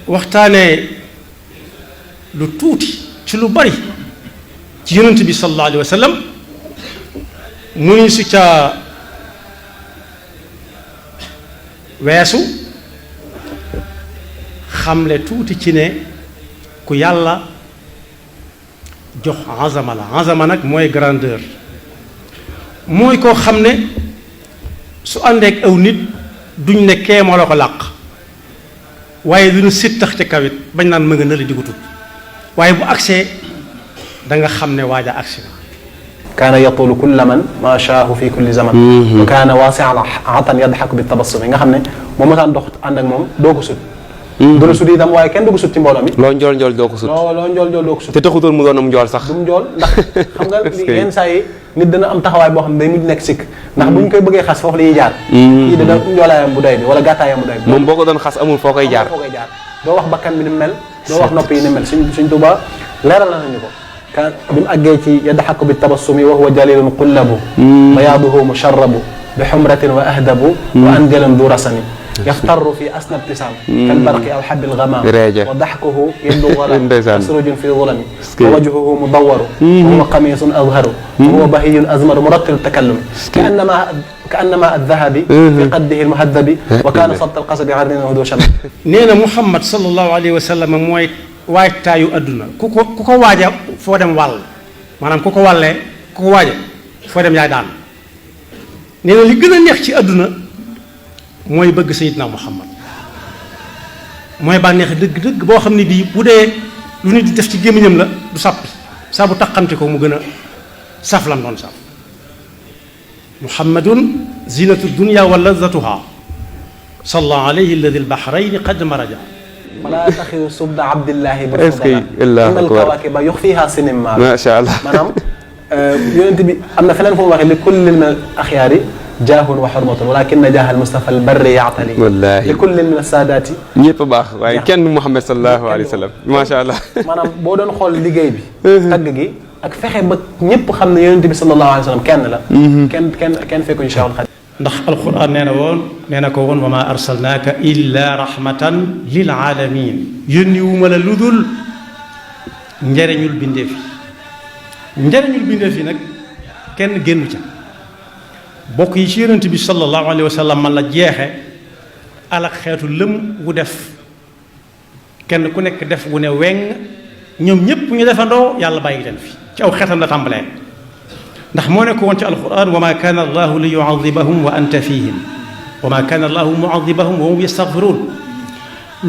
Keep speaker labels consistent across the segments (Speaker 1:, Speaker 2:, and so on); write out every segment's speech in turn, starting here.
Speaker 1: waxtaanee lu tuuti ci lu bari ci yonent bi sallallahu alayhi wa sallam mu ni su ca weesu xamle tuuti ci ne ku yàlla jox azama la azama nag mooy grandeur mooy koo xam ne su àndeek aw nit duñ ne kee moo la ko làq waaye duñu sittax ci kawit bañ naan mën nga nële di ko tudd waaye bu agsee da nga xam ne waaja agsi na
Speaker 2: kaana yatulu kulla man ma shaahu fi kulli zaman wa kaana waasi'an atan yadxaku bi tabassumi nga xam ne moom mosaan dox ànd ak moom doo ko sut du la sut itam waaye kenn du ko sut ci mbooloo mi
Speaker 3: loo njool njool doo ko sut
Speaker 2: loo njool njool doo ko sut
Speaker 3: te taxutoon mu doonam njool sax
Speaker 2: du mu njool ndax xam nga yenn saa yi nit dana am taxawaay boo xam ne day mujj nekk sikk ndax bu ñu koy bëggee xas foofu la ñuy jaar kii dana njoolaayam bu doy bi wala gàttaayam bu doy bi
Speaker 3: moom boo ko doon xas amul foo koy jaar
Speaker 2: doo wax bakkan bi ni mel doo wax nopp yi ni mel suñ Tuubaa leeral nañu ko kan bi mu àggee ci yadxaku bi tabassumi wa huwa jalilun qullabu bayaaduhu musharrabu bi xumratin wa ahdabu wa anjalun du rasani yaftarru fi asna ibtisam kal barqi aw habbil ghamam wa daxkuhu yabdu gharam asrujun fi dhulami wa wajhuhu mudawwaru wa huwa qamisun azharu wa huwa bahiyun azmaru murattil takallum كأنما الذهب في قده المهذب وكان صبت القصب عرض وهدو شمس
Speaker 1: نينا محمد صلى الله عليه وسلم موي waajtaayu adduna ku ko waaja foo dem wàll maanaam ku ko wàllee ku ko waaja foo dem yaay daan nee na li gën a neex ci adduna mooy bëgg Seydina Muhammad mooy bànneex dëgg-dëgg boo xam ne bii bu dee lu nit di def ci gémmiñam la du sàppi saa bu taqamte ko mu gën a saf lam doon saf muhammadun zinatu dunya wa lazatuha salla alayhi alladi albahrayni qad maraja
Speaker 2: ولا تخير سبد عبد الله
Speaker 3: بالفضل إن
Speaker 2: الكواكب يخفيها سنما
Speaker 3: ما شاء الله
Speaker 2: maanaam yonent bi am na feneen fu mu waxee li kullin min al-axyaari jaahun wa xurmatun walakin jaaha al-Mustafa al-barri yaatali
Speaker 3: wallaahi
Speaker 2: li kullin min as-saadaati
Speaker 3: ñëpp baax waaye kenn Muhammad sallallahu alayhi wa sallam macha allah.
Speaker 2: maanaam boo doon xool liggéey bi. tagg gi ak fexe ba ñëpp xam ne yonent bi sallallahu alayhi wa sallam kenn la. kenn fekkuñu Cheikhul Khadim
Speaker 1: ndax alquran nee na ko woon wa maa arsalnaaka illa rahmatan lil alamin yónni wu ma la lu dul njariñul bindeef yi njariñul bindeef yi nag kenn génnu ca bokk yi ci yonent bi sallallahu alayhi wa sallam man la jeexe alak xeetu lëm wu def kenn ku nekk def wu ne weng ñoom ñépp ñu defandoo yàlla bàyyi leen fi ci aw xeetam la tàmbalee ndax moo nekk woon ci alquran wa ma kaana allahu li yuadibahum wa anta fihim wa ma kaana allahu muadibahum wa hum yastaghfiruun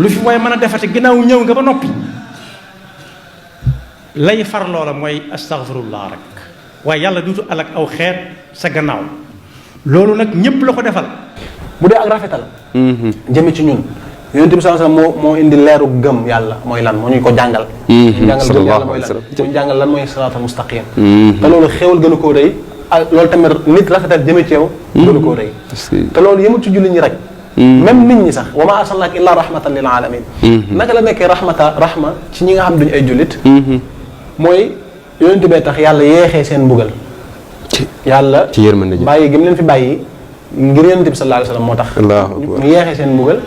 Speaker 1: lu fi mooy mën a defate ginnaaw ñëw nga ba noppi lay far loola mooy astaghfirullah rek waaye yàlla duutu alak aw xeet sa gannaaw loolu nag ñëpp la ko defal
Speaker 2: bu dee ak rafetal jëme ci ñun yonent bi sallallahu alayhi wasallam moo indi leeru gëm yàlla mooy lan moo ñu ko jàngal jàngal gëm yàlla mooy lan moo ñu jàngal lan mooy siraatal mustaqim te loolu xéewal gënu koo rëy loolu tamit nit rafetal jëme ci yow gënu koo rëy te loolu yëmut ci jullit ñi rek même nit ñi sax wa ma arsalnaaka illa rahmatan lil alamin naka la nekkee rahma ci ñi nga xam duñu ay jullit mooy yonent bee tax yàlla yeexee seen mbugal yàlla
Speaker 3: ci yërmande ji
Speaker 2: bàyyi gi mu leen fi bàyyi ngir yonent bi sallallahu alayhi wasallam moo tax mu yeexee seen mbugal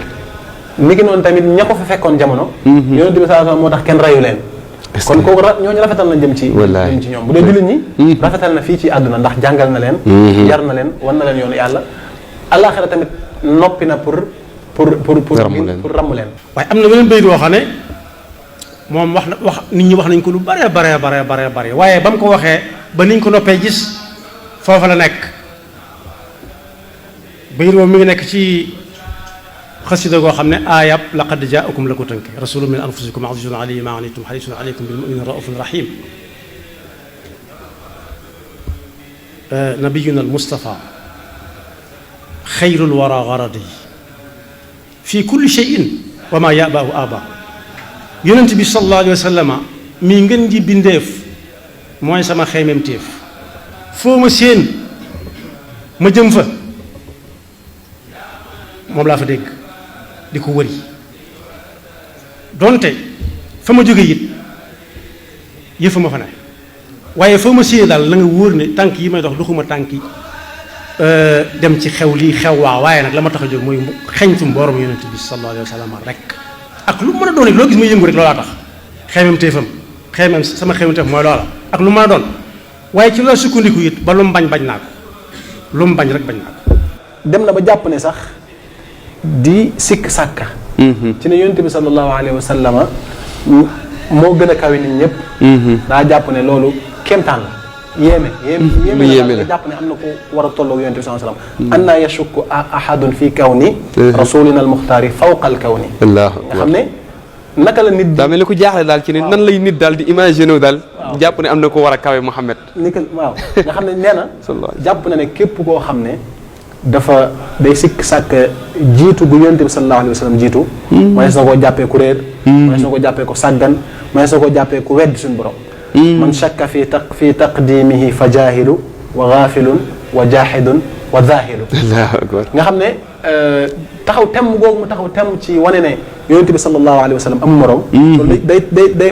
Speaker 2: mi ngi noonu tamit ña ko fa fekkoon jamono yonent bi sallallahu alayhi wasallam moo tax kenn reyu leen kon kooku ñooñu rafetal na jëm ci ñoom bu dee jullit ñi rafetal na fii ci àdduna ndax jàngal na leen yar na leen wan na leen yoonu yàlla àllaaxira tamit noppi na pour ramm leen
Speaker 1: waaye am na beneen bayit woo xam ne moom wax nit ñi wax nañ ko lu bare waaye ba mu ko waxee ba niñ ko noppee gis foofa la nekk bayit moom mi ngi nekk ci xasida goo xam ne aayab laqad jaakum la ko tënk rasulun min anfusikum azizun alayhi ma anittum harisun alaykum bil mu'minina raufun rahim nabiyuna al mustafa xayrul wara garadi fi kulli shay'in wa ma yabaahu aba yonent bi sallallahu alayhi wa sallama mii ngeen ji bindeef mooy sama xeymem téef foo ma séen ma jëm fa moom laa fa dégg di ko wëri donte fa ma jóge it yëfa ma fa ne waaye foo ma séen daal na nga wóor ne tànk yi may dox doxuma tànki dem ci xew lii xew waaw waaye nag la ma tax a jóg mooy xeñtu mboorom yonent bi sallallahu alayhi wa sallam rek ak lu mën a doon it loo gis muy yëngu rek loolaa tax xeemam téefam xeemam sama xeemam téef mooy loola ak lu mën a doon waaye ci loolu sukkandiku it ba lu mu bañ naa ko lu mu bañ rek bañ naa ko.
Speaker 2: dem na ba jàpp ne sax di sikk sàkka ci ne yonent bi sallallahu alayhi wa sallama moo gën a kawe nit ñëpp. daa jàpp ne loolu kéemtaan la yéeme la nga jàpp ne am na ko war a tolloo yonent bi sallallahu alayhi wa sallam anna yashukku ahadun fi kawni rasulina al muxtaari fawqa al kawni nga xam ne naka la nit
Speaker 3: daa mel ni ku jaaxle daal ci ne nan lay nit daal di imaginer wu daal jàpp ne am na ko war a kawe Muhammad
Speaker 2: ni ko waaw nga xam ne nee na jàpp na ne képp koo xam ne dafa day sikk sàkk jiitu gu yonent bi sallallahu alayhi wa sallam jiitu mënees na koo jàppee ku réer mënees na koo jàppee ku sàggan mënees na koo jàppee ku weddi suñu borom man shakka fi taqdimihi fa jaahilu wa gaafilun wa jaahidun wa zaahilu nga xam ne taxaw temm googu mu taxaw temm ci wane ne yonent bi sallallahu alayhi wa sallam am morom loolu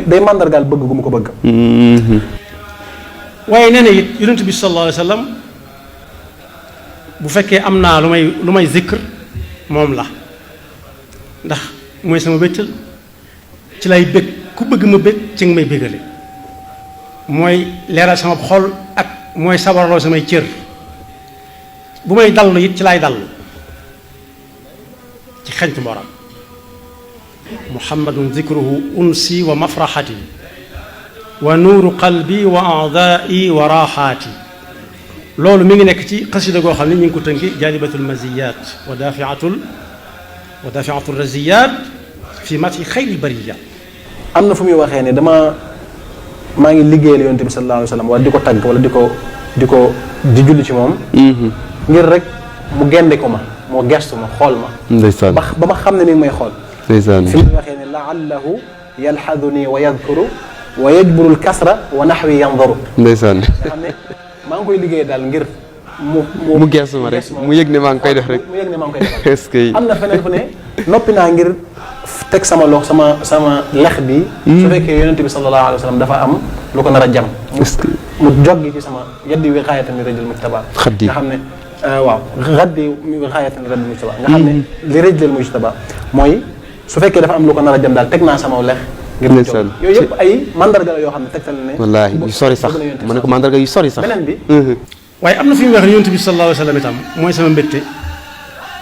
Speaker 2: day mandargaal bëgg gu mu ko bëgg
Speaker 1: waaye nee na it yonent bi sallallahu alayhi wa sallam bu fekkee am naa lu may zikr moom la ndax mooy sama bëccal ci lay bëgg ku bëgg ma bëgg ci nga may bëggale mooy leeral sama xol ak mooy sabarloo samay cër bu may dallu it ci lay dallu ci xeñtu mboram muhammadun zikruhu unsi wa mafraxati wa nuuru qalbi wa aadaai wa raaxaati loolu mi ngi nekk ci xasida goo xam ne ñu ngi ko tënki jaalibatul maziyat wa daafiatul raziyat fi mati xayril bariyat
Speaker 2: am na fu muy waxee ne maa ngi liggéeyal yonent bi sallallahu alayhi wa sallam wala di ko tagg wala di julli ci moom ngir rek mu gende ko ma moo gestu ma xool ma
Speaker 3: ndeysaan
Speaker 2: ba ma xam ne mi ngi may xool
Speaker 3: ndeysaan
Speaker 2: fi muy waxee ne laallahu yalxaduni wa yadkuru wa yajburu lkasra wa naxwi yandaru
Speaker 3: ndeysaan
Speaker 2: nga xam ne maa ngi koy liggéey daal ngir
Speaker 3: mu gestu ma rek mu yëg ne maa ngi koy def rek
Speaker 2: mu yëg ne maa ngi koy def
Speaker 3: est-ce que
Speaker 2: am na feneen fu ne noppi naa ngir teg sama lox sama lex bi su fekkee yonent bi sallallahu alayhi wa sallam dafa am lu ko nar a jam mu joggi ci sama yaddi wi xaayatan mi rajul mujtaba
Speaker 3: xaddi
Speaker 2: nga xam ne waaw xaddi wi xaayatan mi rajul mujtaba nga xam ne li rajul mujtaba mooy su fekkee dafa am lu ko nar a jam daal teg naa sama lex ngir mu jog yooyu yëpp ay mandarga la yoo xam ne tegtal ne
Speaker 3: wallaahi yu sori sax ma ne ko mandarga yu sori sax
Speaker 2: beneen bi
Speaker 1: waaye am na fi mu wax ne yonent bi sallallahu alayhi wa sallam itam mooy sama mbégte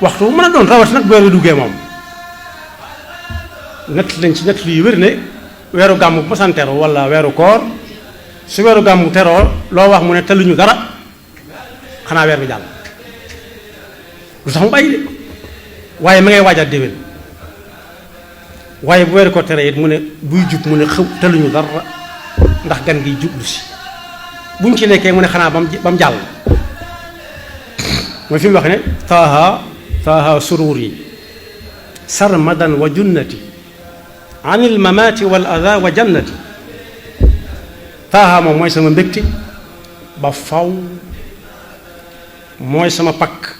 Speaker 1: waxtu bu mën a doon rawati nag bu weer wi duggee moom nett lañ ci nett yu wér ne weeru gàmmu bu ma san teroo wala weeru koor su weeru gàmmu teroo loo wax mu ne tëluñu dara xanaa weer bi jàll lu tax mu bàyyi de waaye ma ngay waajaat déwén waaye bu weeru koor tere it mu ne buy jub mu ne xëw tëluñu dara ndax gan gi jublu si buñ ci nekkee mu ne xanaa ba mu jàll mooy fi mu wax ne taaha sururi sarmadan wa junnati an il mamaati wal ada wa jannati taaha moom mooy sama mbégte ba faw mooy sama pakk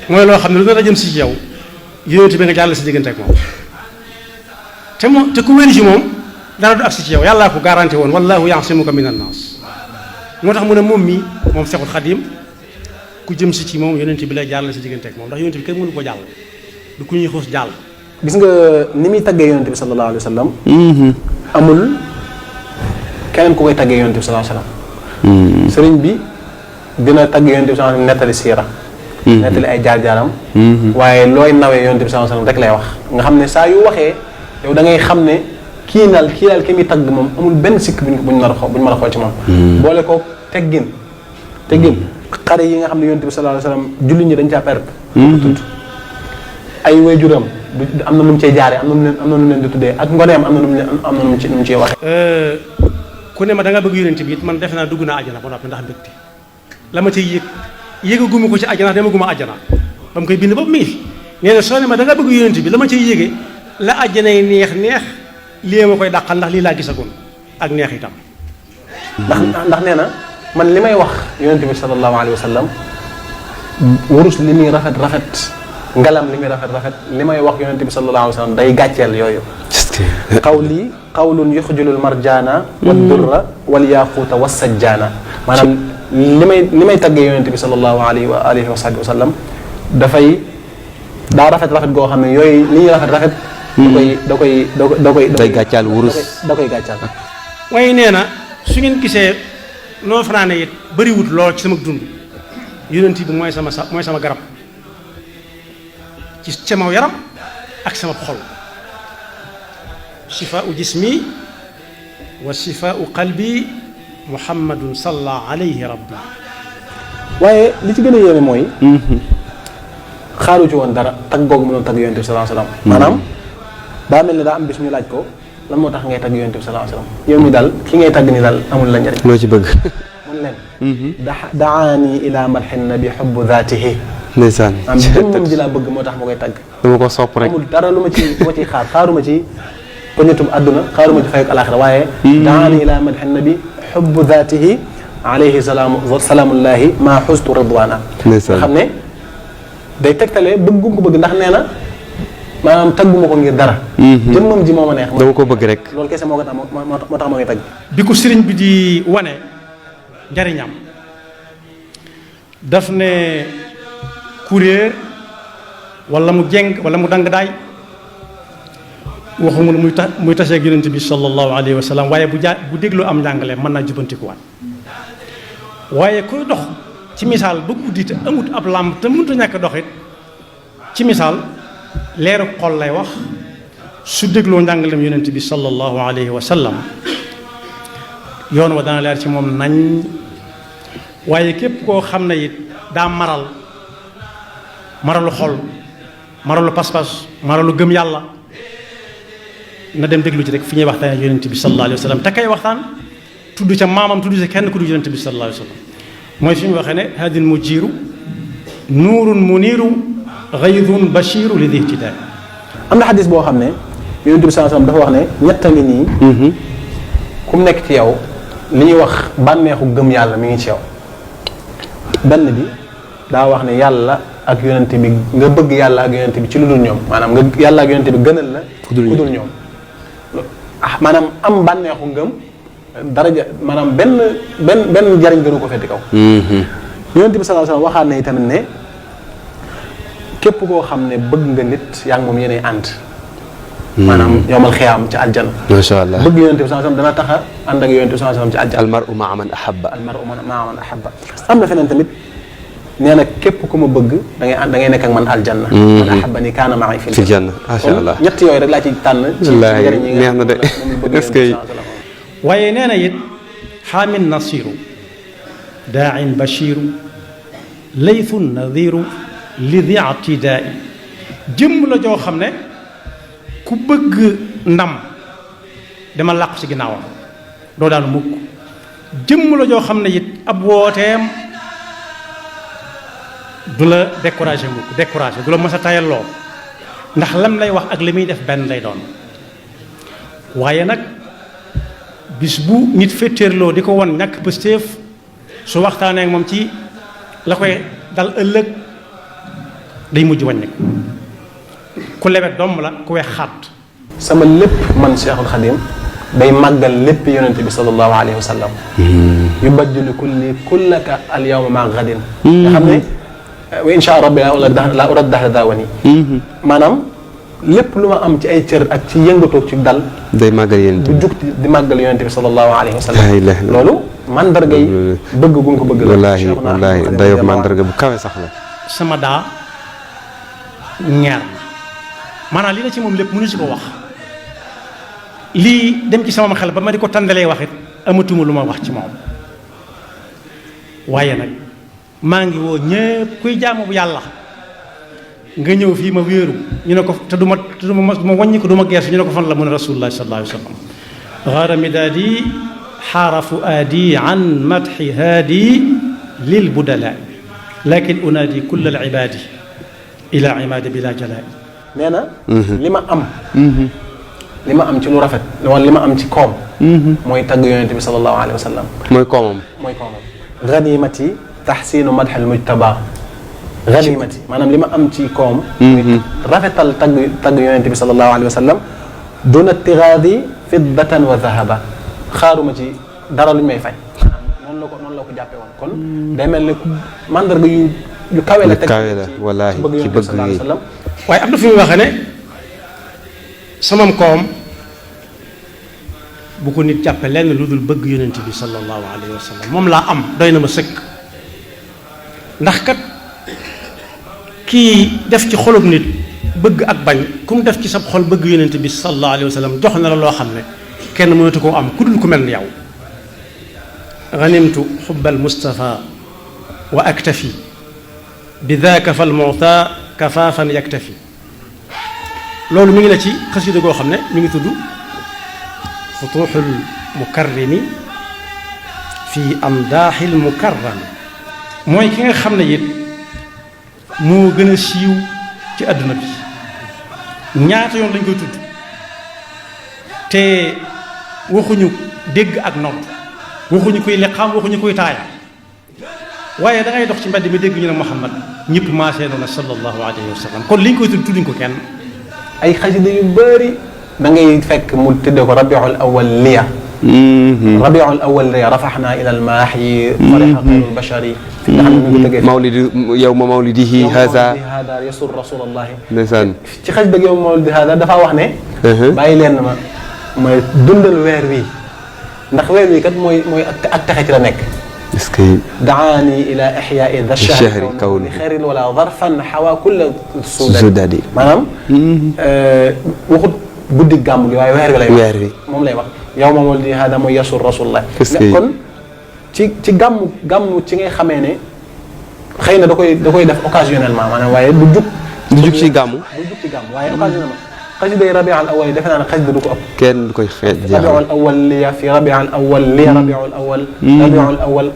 Speaker 1: mooy loo xam ne lu nar a jëm si ci yow yonent bi nga jàll si diggante ak moom te ku wéri ci moom dara du agsi ci yow yàllaa ko garanti woon wallahu yaasimuka min annaas moo tax mu ne moom mii moom Seexul Xadiim ku jëm si ci moom yonent bi lay jàll si diggante ak moom ndax yonent bi kenn mënu ko jàll du ku ñuy xuus jàll
Speaker 2: gis nga ni muy taggee yonent bi sallallahu alayhi wa sallam amul keneen ku koy taggee yonent bi sallallahu alayhi wa sallam sëriñ bi dina tagg yonent bi sallallahu alayhi wa sallam nettali siira nettali ay jaar-jaaram waaye looy nawee yonent bi sallallahu alayhi wa sallam rek lay wax nga xam ne saa yu waxee yow da ngay xam ne kii daal ki muy tagg moom amul benn sikk buñ nar a xool ci moom boole ko teggin xare yi nga xam ne yonent bi sallallahu alayhi wa sallam jullit ñi dañ caa perte tudd ay waajuram am na nu mu cee jaaree am na nu leen di tuddee ak ngoneem am na nu mu ciy waxee
Speaker 1: ku ne ma da nga bëgg yonent bi it man defe naa dugg naa àjjana ba noppi ndax mbégte la ma ciy yëgaguma ko ci àjjana demaguma àjjana ba mu koy bind ba mu ngi fi nee na soo ne ma da nga bëgg yonent bi la ma ciy yëge la àjjana yi neex lii ma koy dàqal ndax lii laa gisagoon ak neex itam
Speaker 2: ndax nee na man li may wax yonent bi sallallahu alayhi wa sallam wurus li muy rafet ngalam li muy rafet li may wax yonent bi sallallahu alayhi wa sallam day gàcceel yooyu qawli qawlun yuxjulul marjaana wa durra wal yaaquuta wa sajjaana maanaam li may taggee yonent bi sallallahu alayhi wa alihi wa sahbihi wa sallam dafay daa rafet goo xam ne yooyu li ñuy rafet da koy
Speaker 3: day gàccaal wurus
Speaker 2: da koy gàccaal.
Speaker 1: waaye nee na su ngeen gisee noo fanaane it bëriwut lool ci sama dund yonent bi mooy sama garab ci sama yaram ak sama xol shifaau jismi wa shifaau qalbi muhammadun salla alayhi rabbi.
Speaker 2: waaye li ci gën a yéeme mooy xaaru ci woon dara tagg googu mu doon tagg yonent bi sallallahu alayhi wasallam maanaam daa mel ne daa am bis ñu laaj ko lan moo tax ngay tagg yonent bi sallallahu alayhi wasallam yow mi daal ki ngay tagg ni daal amul la njëriñ.
Speaker 3: loo ci bëgg.
Speaker 2: mun leen daani ila madhin nabi hubbu dhatihi.
Speaker 3: ndeysaan
Speaker 2: am jëmmam ji laa bëgg moo tax ma koy tagg.
Speaker 3: dama ko sopp rek.
Speaker 2: amul dara lu ma ciy xaaruma ci poñitum àdduna xaaruma ci fayuk alaxira waaye daani ila madhin nabi hubbu dhatihi alayhi salaamullahi maa xustu ridwaana. nga xam ne day tegtale bëgg gu ko bëgg ndax nee na maanaam tagguma ko ngir dara. jëmmam ji moo ma neex.
Speaker 3: dama ko bëgg rek.
Speaker 2: loolu kese moo ko tax moo tax ma ngi tagg.
Speaker 1: bi ko sëriñ bi di wane njariñam daf ne kuréer wala mu jeng wala mu dang daay waxuma lu muy taseeg yonent bi sallallahu alayhi wa sallam waaye bu dégloo am njàngale mën naa jubbantikuwaat waaye kuy dox ci misaal ba guddi te amut ab làmp te mënut a ñàkk doxit ci misaal leeru xol lay wax su dégloo njàngalem yonent bi sallallahu alayhi wa sallam yoon wa dana leer ci moom nañ waaye képp koo xam ne it daa maralu xol maralu pas-pas maralu gëm yàlla na dem déglu ci rek fi ñuy waxtaanee yonent bi sallallahu alayhi wa sallam te kay waxtaan tudd ca maamam tudd ca kenn ku du yonent bi sallallahu alayhi wa sallam mooy fi ñu waxee ne hadin mujiru nuurun muniiru gaydun bashiru li di ihtidaa.
Speaker 2: am na xadis boo xam ne yonent bi sallallahu alayhi wa sallam dafa wax ne ñett a ngi nii ku mu nekk ci yow li ñuy wax bànneexu gëm yàlla mi ngi ci yow benn bi daa wax ne yàlla ak yonent bi nga bëgg yàlla ak yonent bi ci lu dul ñoom maanaam nga yàlla ak yonent bi gënal la ku dul ñoom maanaam am bànneexu ngëm daraja maanaam benn jariñ gënu ko fetti kaw. yonent bi sallallahu alayhi wasallam waxaat na itamit ne képp koo xam ne bëgg nga nit yaa ngi moom yéenay ànd. maanaam yowmal xiyaam ci aljanna.
Speaker 3: macha allah
Speaker 2: bëgg yonent bi sallallahu alayhi wasallam dana tax a ànd ak yonent bi sallallahu alayhi wasallam ci aljanna.
Speaker 3: almaru maa man ahabba.
Speaker 2: almaru maa man ahabba. am na feneen tamit nee na képp ku ma bëgg da ngay nekk ak man aljanna. man ahabbani kaana ma'i fil janna.
Speaker 3: macha allah
Speaker 2: kon ñett yooyu rek laa ci tànn. ci njëriñ yi
Speaker 3: neex na de est-ce que.
Speaker 1: waaye nee na it xaamin nasiru daa'in bashiru laythun nadiru li di atidaai jëmm la joo xam ne ku bëgg ndam dama làqu ci ginnaawam doo daanu mukk jëmm la joo xam ne it ab wooteem du la découragé mukk découragé du la mës a tayalloo ndax lam lay wax ak li muy def benn lay doon waaye nag bis bu nit féetéerloo di ko won ñàkk pëstéef su waxtaanee ak moom ci la koy dal ëllëg day mujj wàññiku ku lewet doom la ku weex xaat.
Speaker 2: sama lépp man Cheikhul Khadim day màggal lépp yonente bi sallallahu alayhi wa sallam. yubajjilu kullaka al yawma ma gadin. nga xam ne wa insha rabbi la uraddaha daawani. maanaam lépp lu ma am ci ay cër ak ci yëngatoog ci dal.
Speaker 3: day màggal yonent bi
Speaker 2: bu jug di màggal yonente bi sallallahu alayhi wa sallam. loolu mandarga yi bëgg gu nga ko bëgg.
Speaker 3: wallaahi dayoo mandarga bu kawe sax la.
Speaker 1: sama daa ñaar maanaam li na ci moom lépp mënu si ko wax lii dem ci sama xel ba ma di ko tàndalee wax it amatuma lu ma wax ci moom waaye nag maa ngi woo ñëpp kuy jaamu bu yàlla nga ñëw fii ma wéeru ñu ne ko te du ma wàññi ko du ma geesu ñu ne ko fan la mu ne rasulullah sallallahu alayhi wa sallam gaara midaadi xaara fuaadi an madxi haadi lil budala lakin unaadi kulla al ibaadi ila imaadi bila jalaa.
Speaker 2: nee na li ma am li ma am ci lu rafet wala li ma am ci koom mooy tagg yonente bi sallallahu alayhi wa sallam
Speaker 3: mooy koomam
Speaker 2: ganimati taxsinu madxal mujtaba ganimati maanaam li ma am ci koom rafetal tagg yonente bi sallallahu alayhi wa sallam duna tiraadi fiddatan wa dhahaba xaaruma ci dara lu ñu may fay noonu la ko jàppe woon kon day mel ne mandarga yu kawe la teg
Speaker 3: wallaahi ci bëgg yi
Speaker 1: waaye am na fi muy waxee ne samam koom bu ko nit jàppe lenn lu dul bëgg yonent bi sallallahu alayhi wa sallam moom laa am doy na ma sëkk ndax kat kii def ci xolub nit bëgg ak bañ ku mu def ci sab xol bëgg yonent bi sallallahu alayhi wa sallam jox na la loo xam ne kenn mënatu koo am ku dul ku mel ni yow ganimtu xubbal Mustafa wa aktafi bi daaka fal muta kafaafan yaktafi loolu mi ngi la ci xasida goo xam ne mi ngi tudd futuuxul mukarrimi fi amdaaxil mukarrami mooy ki nga xam ne it moo gën a siiw ci àdduna bi ñaata yoon lañ koy tudd te waxuñu dégg ak nodd waxuñu koy liqaam waxuñu koy taaya waaye da ngay dox ci mbedd mi dégg ñu ne Muhammad ñëpp maasee noonu sallallahu alayhi wa sallam kon liñ koy tudd tudduñ ko kenn.
Speaker 2: ay xasida yu bëri da ngay fekk mu tuddee ko rabiul awal liya. rabiul awal liya rafaxnaa ila almaaxi farixa xayrul bashari. fi nga xam ne ñu ngi tëggee
Speaker 3: mawlidi yawma mawlidihi haza
Speaker 2: yasur rasulallahi.
Speaker 3: ndeysaan
Speaker 2: ci xasida yawma mawlidi haza dafa wax ne. bàyyi leen ma mooy dundal weer wi ndax weer wi kat mooy ak texe ci la nekk.
Speaker 3: est-ce que
Speaker 2: daani ila ixyaai da shahri kawni xeerin wala zarfan xawa kulla sudadi maanaam waxut guddi gàmm gi waaye weer wi moom lay wax yow ma mawlidi hada mooy yasur rasulullah kon ci gàmm ci ngay xamee ne xëy na da koy def occasionnellement maanaam waaye du jug
Speaker 3: ci gàmm
Speaker 2: waaye occasionnellement xasida yi rabiul awal yi defe naa ne xasida du ko ëpp
Speaker 3: kenn du koy xeet
Speaker 2: rabiul awal liya fi rabiul awal liya rabiul awal rabiul awal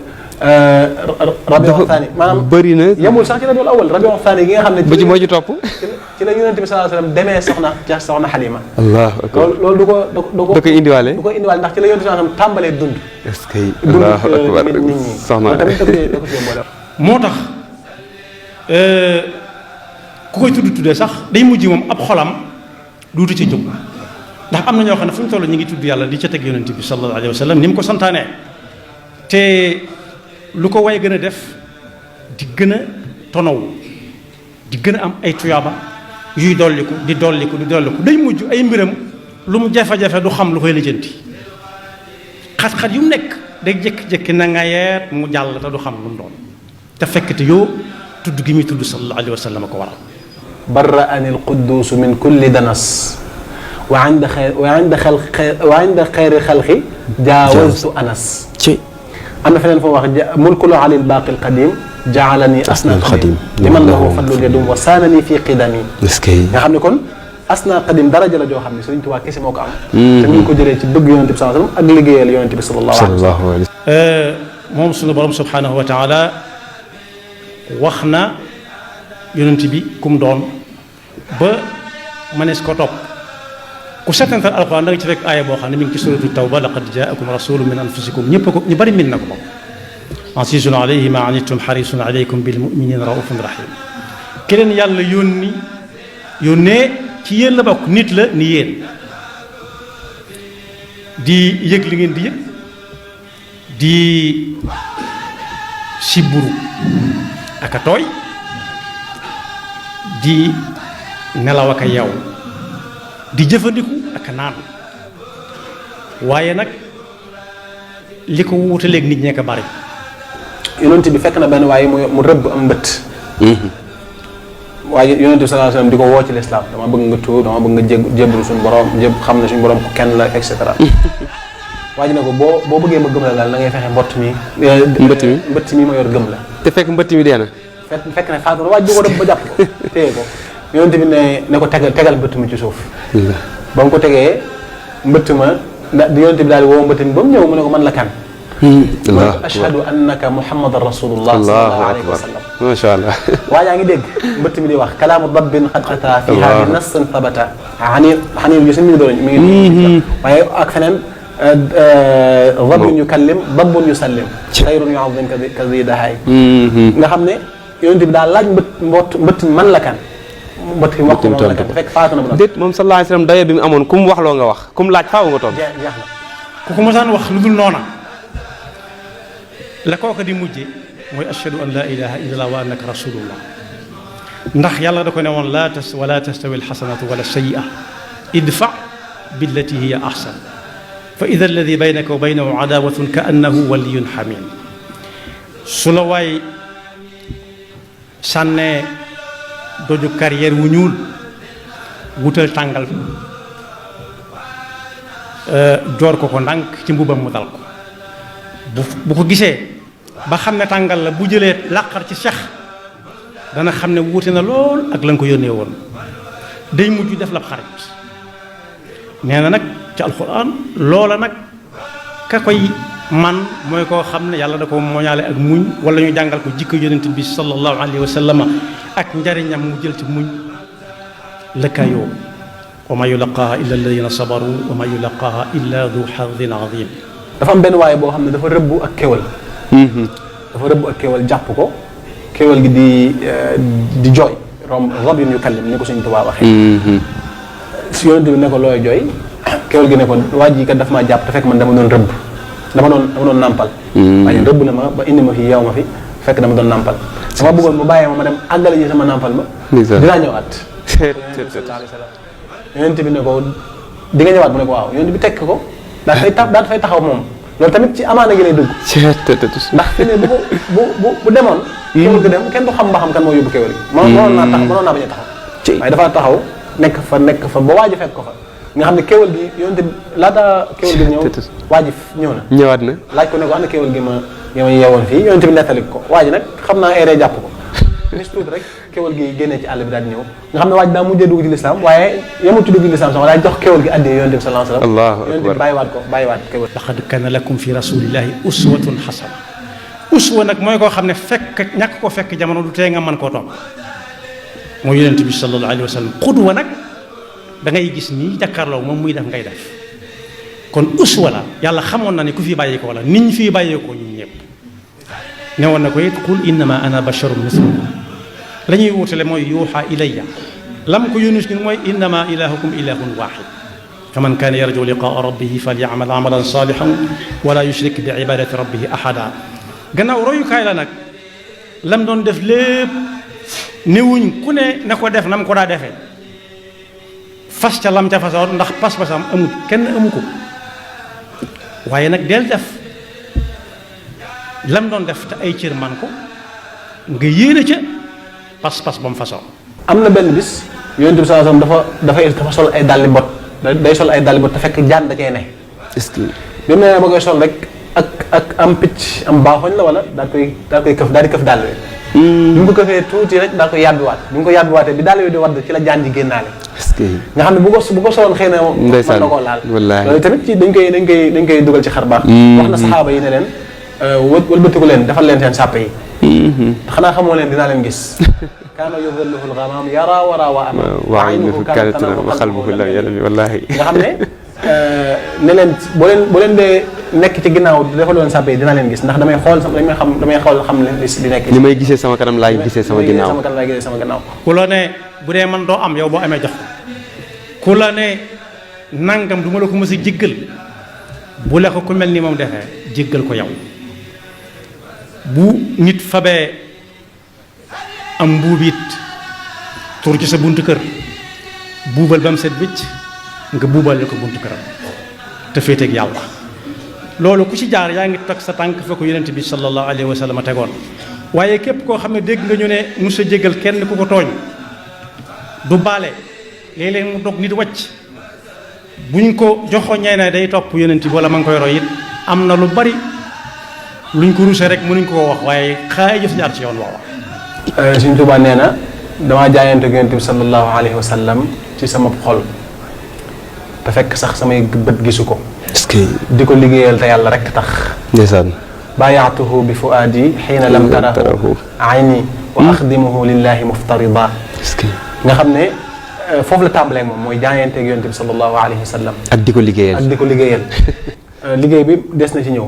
Speaker 2: rabiul thani maanaam
Speaker 3: bëri na
Speaker 2: yemul sax ci rabiul awal rabiul thani gi nga xam ne
Speaker 3: ba ci moo ci topp
Speaker 2: ci la yonent bi sallallahu alayhi wasallam demee soxna Xalima
Speaker 3: allahu akbar
Speaker 2: loolu du ko
Speaker 3: da koy indiwaale
Speaker 2: ndax ci la yonent bi sallallahu alayhi wasallam tàmbalee dund
Speaker 3: est-ce que allahu akbar soxna
Speaker 2: tamit da ko ci boole
Speaker 1: moo tax ku koy tuddee sax day mujj moom ab xolam duutu ci jóg ndax am na ñoo xam ne fu ñu toll ñu ngi tudd yàlla di ca teg yonent bi sallallahu alayhi wa sallam ni mu ko santaanee te lu ko way gën a def di gën a tonaw di gën a am ay tuyaaba yuy dolliku di dolliku day mujj ay mbiram lu mu jafe-jafe du xam lu koy lijjanti xat-xat yu mu nekk day jékki-jékki na nga yeet mu jàll te du xam lu mu doon te fekk te yoo tudd gi muy tudd sallallahu alayhi wa sallam ko waral
Speaker 2: barra'ani al-quddus min kulli danas wa inda xayri xalqi jaawaztu anas am na feneen foo wax mulkul ali al-baaqi al-qadim ja'alani asna al-qadim liman lahu fadlul yadum wa saanani fi qidami nga xam ne kon asna qadim daraja la joo xam ne Sëriñ Tuubaa kese moo ko am te ñu ngi ko jëlee ci bëgg yonent bi sallallahu alayhi wa sallam ak liggéeyal yonent bi sallallahu alayhi wa sallam
Speaker 1: moom sunu borom subhanahu wa taala wax na yonent bi kum doon ba mënees ko topp ku setantal alxuraan da nga ci fekk aaya boo xam ne mi ngi ci suratu tawba laqad jaakum rasulun min anfusikum ñëpp ko ñu bari min na ko moom azizun alayhi ma anittum harisun alaykum bil muminina raufun rahim ki leen yàlla yónnee ci yéen la bokk nit la ni yéen di yëg li ngeen di yëg di siburu aka tooy di nelaw aka yow di jëfandiku aka naan waaye nag li ko wutaleeg nit ñee ko bari
Speaker 2: yonent bi fekk na benn waaye mu rëbb am mbëtt waaye yonent bi sallallahu alayhi wasallam di ko woo ci lislaam dama bëgg nga tuub dama bëgg nga jébbalu suñu borom xam ne suñu borom ku kenn la et cetera waa ji ne ko boo bëggee ma gëm la daal na ngay fexe mbëtt mi ma yor gëm la
Speaker 3: te fekk mbëtt mi dee na
Speaker 2: fekk ne faatu na waaj bi ko dem ba jàpp ko téye ko yonent bi ne ko tegal mbëtt mi ci suuf ba mu ko tegee mbëtt ma yonent bi daal di woo mbëtt mi ba mu ñëw mu ne ko man la kan man ashhadu annaka muhammadan rasulullah sallallahu alayhi wa sallam
Speaker 3: masha allah
Speaker 2: waa yaa ngi dégg mbëtt mi di wax kalaamu dabbin qad ata fiha bi nassin thabata xaniir gi suñ mi ngi doon mi ngi waaye ak feneen dabbun yukallim dabbun yusallim xayrun yu'azzim ka zi dahaay nga xam ne yonent bi daal laaj mbëtt mi man la kan mbëtt mi wax ko moom la kan fekk faatu na
Speaker 3: déet moom sallallahu alayhi wa sallam daye bi mu amoon ku mu wax loo nga wax ku mu laaj faaw nga toog
Speaker 2: jeex na
Speaker 1: ku ko mosaan wax lu dul noona la kooka di mujje mooy ashhadu an la ilaha illallah wa annaka rasulullah ndax yàlla da ko ne woon wala tastawi alxasanatu wala sayyi'a idfa billati hiya ahsan fa ida alladi baynaka wa baynahu adawatun ka annahu waliyun xamim su la waay sànnee doju carrière wu ñuul wutal tàngal joor ko ndànk ci mbubam mu dal ko bu ko gisee ba xam ne tàngal la bu jëlee làqar ci sex dana xam ne wuute na lool ak la nga ko yónnee woon day mujj def la xarit nee na nag ci alxuraan loola nag ka koy man mooy koo xam ne yàlla da ko moñaale ak muñ wala ñu jàngal ko jikko yonent bi sallallahu alayhi wa sallam ak njariñam mu jël ci muñ lëkkaayoo wa ma yulaqaaha illa alladina sabaru wa ma yulaqaaha illa du xadin azim.
Speaker 2: dafa am benn waaye boo xam ne dafa rëbbu ak kéwal. dafa rëbbu ak kéwal jàpp ko kéwal gi di jooy rabbin yukallim ni ko Sëñ Tuubaa waxee. si yonent bi ne ko looy jooy kéwal gi ne ko waa ji kat daf maa jàpp te fekk man dama doon rëbb dama doon nàmpal. waaye rëbb na ma ba indi ma fi yeew ma fi fekk dama doon nàmpal. dama bëggoon mu bàyyee ma dem àggale ji sama nàmpal ma. dinaa ñëwaat. yonent bi ne ko di nga ñëwaat mu ne ko waaw yonent bi tekk ko daal fay taxaw moom loolu tamit ci amaana gi lay dugg. ndax fi ne bu demoon. kéwal gi dem kenn du xam ba xam kan moo yóbbu kéwal gi. mënoon naa bañ a taxaw. waaye dafa taxaw nekk fa ba waaj a fekk ko fa nga xam ne kéwal gi yonent bi laata kéwal gi ñëw waaj ñëw na.
Speaker 3: ñëwaat na
Speaker 2: laaj ko ne ko ana kéwal gi ma yeewoon fii yonent bi nettali ko waaj nag xam naa eree jàpp ko. nis tuuti rek kéwal gi génnee ci àll bi daal di ñëw nga xam ne waaj daa mujjee dugg ci lislaam waaye yemul ci dugg ci lislaam sax daa jox kéwal gi addee yonent bi sallallahu alayhi wasallam.
Speaker 3: allahu akbar
Speaker 2: yonent bi bàyyiwaat kéwal.
Speaker 1: laqad kaana lakum fi rasulillahi uswatun xasana uswa nag mooy koo xam ne ñàkk koo fekk jamono du tee nga mën koo topp mooy yonent bi sallallahu alayhi wasallam xudwa nag da ngay gis nii jàkkaarloo moom muy def ngay def kon uswa la yàlla xamoon na ne ku fi bàyyeekoo la nit ñi fii bàyyeekoo ñun ñëpp ne woon na ko it qul innama ana basharun mislukum la ñuy wutale mooy yuuxa ilayya lam ko yunus ñun mooy innama ilahukum ilahun waxid faman kaana yarju liqaa rabbihi falyamal amalan salihan wala yushrik bi ibadati rabbihi ahada gannaaw royukaay la nag lam doon def lépp newuñ ku ne na ko def nam ko daa defee fas ca lam ca fasoon ndax pas-pasam amut kenn amu ko waaye nag del def lam doon def te ay cër man ko nga yéene ca pas-pas ba mu façon.
Speaker 2: am na benn bis yonent bi sallallahu alayhi wasallam dafa sol ay dàlli bot day sol ay dàlli bot te fekk jaan da cee ne.
Speaker 3: est-ce que.
Speaker 2: bi mu ne ba koy sol rek ak am picc am baaxoñ la wala daal di këf dàll wi. bi mu ko këfee tuuti rek daal koy yàbbiwaat bi mu ko yàbbiwaatee bi dàll wi di wadd ci la jaan ji génnaale.
Speaker 3: est-ce que.
Speaker 2: nga xam ne bu ko soloon xëy na.
Speaker 3: ndeysaan
Speaker 2: mën na koo laal.
Speaker 3: wallaahi
Speaker 2: loolu tamit ci dañ koy dugal ci xar baax. wax na saxaaba yi ne leen wëlbatiku leen defal leen seen sàppe yi. xanaa xamoo leen dinaa leen gis. kaana yuzilluhu al-ghamaam yaraa wa ama.
Speaker 3: wa aynuhu kaanat tanaamu wa qalbuhu lam yanam wallaahi. nga
Speaker 2: xam ne leen boo leen dee nekk ci ginnaaw defal leen sàppe yi dinaa leen gis ndax damay xool xam li nekk.
Speaker 3: li may gisee sama kanam laay gisee sama ginnaaw.
Speaker 1: ku la ne bu dee man doo am yow boo amee jox ko ku la ne nangam du ma la ko mës a jéggal bu la ko ku mel ni moom defee jéggal ko yow bu nit fabee am mbuubit tur ci sa buntu kër buubal ba mu set wicc nga buubale ko buntu këram te féeteeg yàlla loolu ku ci jaar yaa ngi teg sa tànk fa ko yonent bi sallallahu alayhi wa sallam tegoon waaye képp koo xam ne dégg nga ñu ne mos a jéggal kenn ku ko tooñ du baale léeg-léeg mu dog nit wàcc buñ ko joxoñee ne day topp yonent bi wala ma ngi koy roy it am na lu bari luñ ko rusee rek mënuñ ko wax waaye xaay jëf jaar ci yoon woowa.
Speaker 2: Sëñ Tuubaa nee na damaa jaayante ak yonent bi sallallahu alayhi wa sallam ci sama xol te fekk sax samay bët gisu ko.
Speaker 3: est-ce que.
Speaker 2: di ko liggéeyal te yàlla rek tax.
Speaker 3: ndeysaan.
Speaker 2: baayaatuhu bi fuaadi xiina lam tarahu ayni wa axdimuhu lillahi muftarida.
Speaker 3: est-ce que.
Speaker 2: nga xam ne foofu la tàmbalee moom mooy jaayante ak yonent bi sallallahu alayhi wa sallam.
Speaker 3: ak di ko liggéeyal.
Speaker 2: liggéey bi des na ci ñëw.